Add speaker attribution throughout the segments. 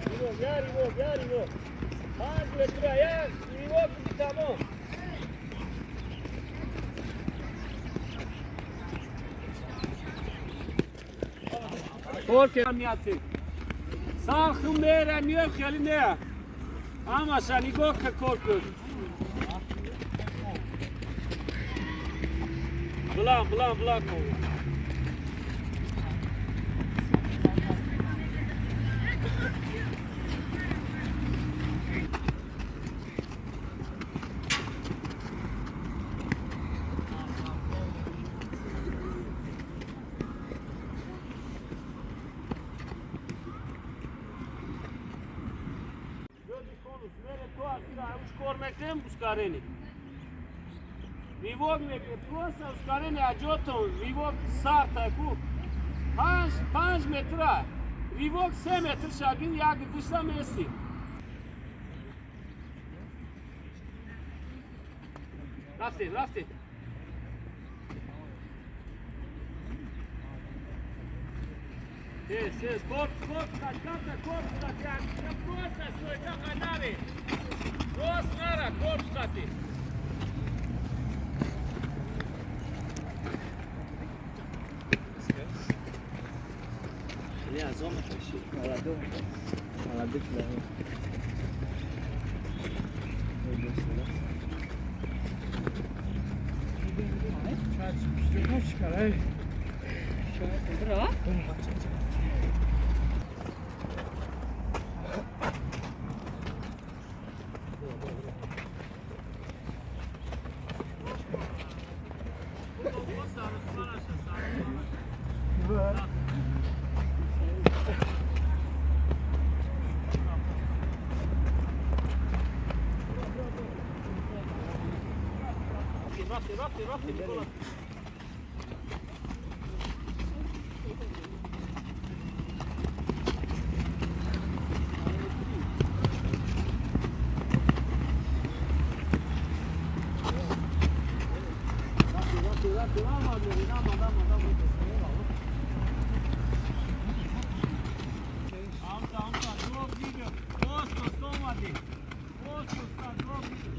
Speaker 1: Ривок, я ривок, я ривок. 5 метра, я ривок, тамом. Корке миати. Сарху мера миё хели не. Ҳамаша нигоҳ ка кор кун. Булан, булан, булан кун. Ривок мекунем, просто ускорение аҷотон, ривок сарта ку. 5 метра. Ривок 3 метр шагин як дишта меси. Рафтем, рафтем. Тез, тез, корпус, корпус, ката, корпус, ката, просто стойка ханари. Рост нара, корпус кати. Рафти, рафти, Никола. Рафти, рафти, рафти, рама, рама, рама. Амта, амта, дроб видео. Просто стомади. Просто ста дроб видео.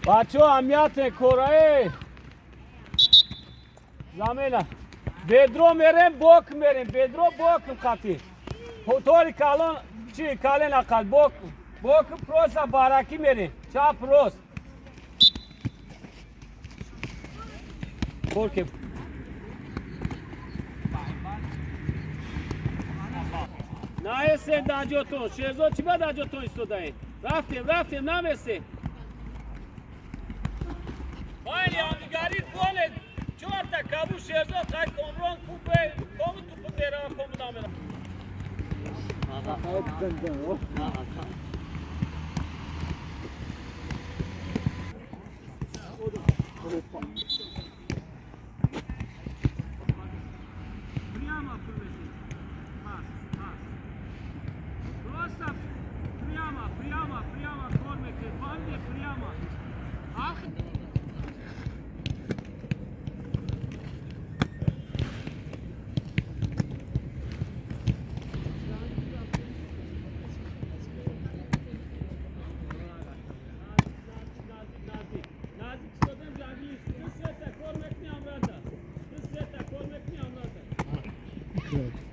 Speaker 1: Бачо, амияте корае. Замена. Бедро мерем, бок мерем, бедро бок қати. Тори калон, чи кален ақал бок. Бок просто бараки мерем. Чап рост. Корке. Наесе даҷотон, Шерзод чи ба даҷотон истодаед? Рафтем, рафтем, намесе. Байни ҳамдигарӣ боле чорта кабу Шерзод қай Комрон кубе, кому тупу мерава, кому намерава. Прямо привези. Пас, пас. Просто прямо, прямо, прямо кормите. Банде прямо. Ах! Ей,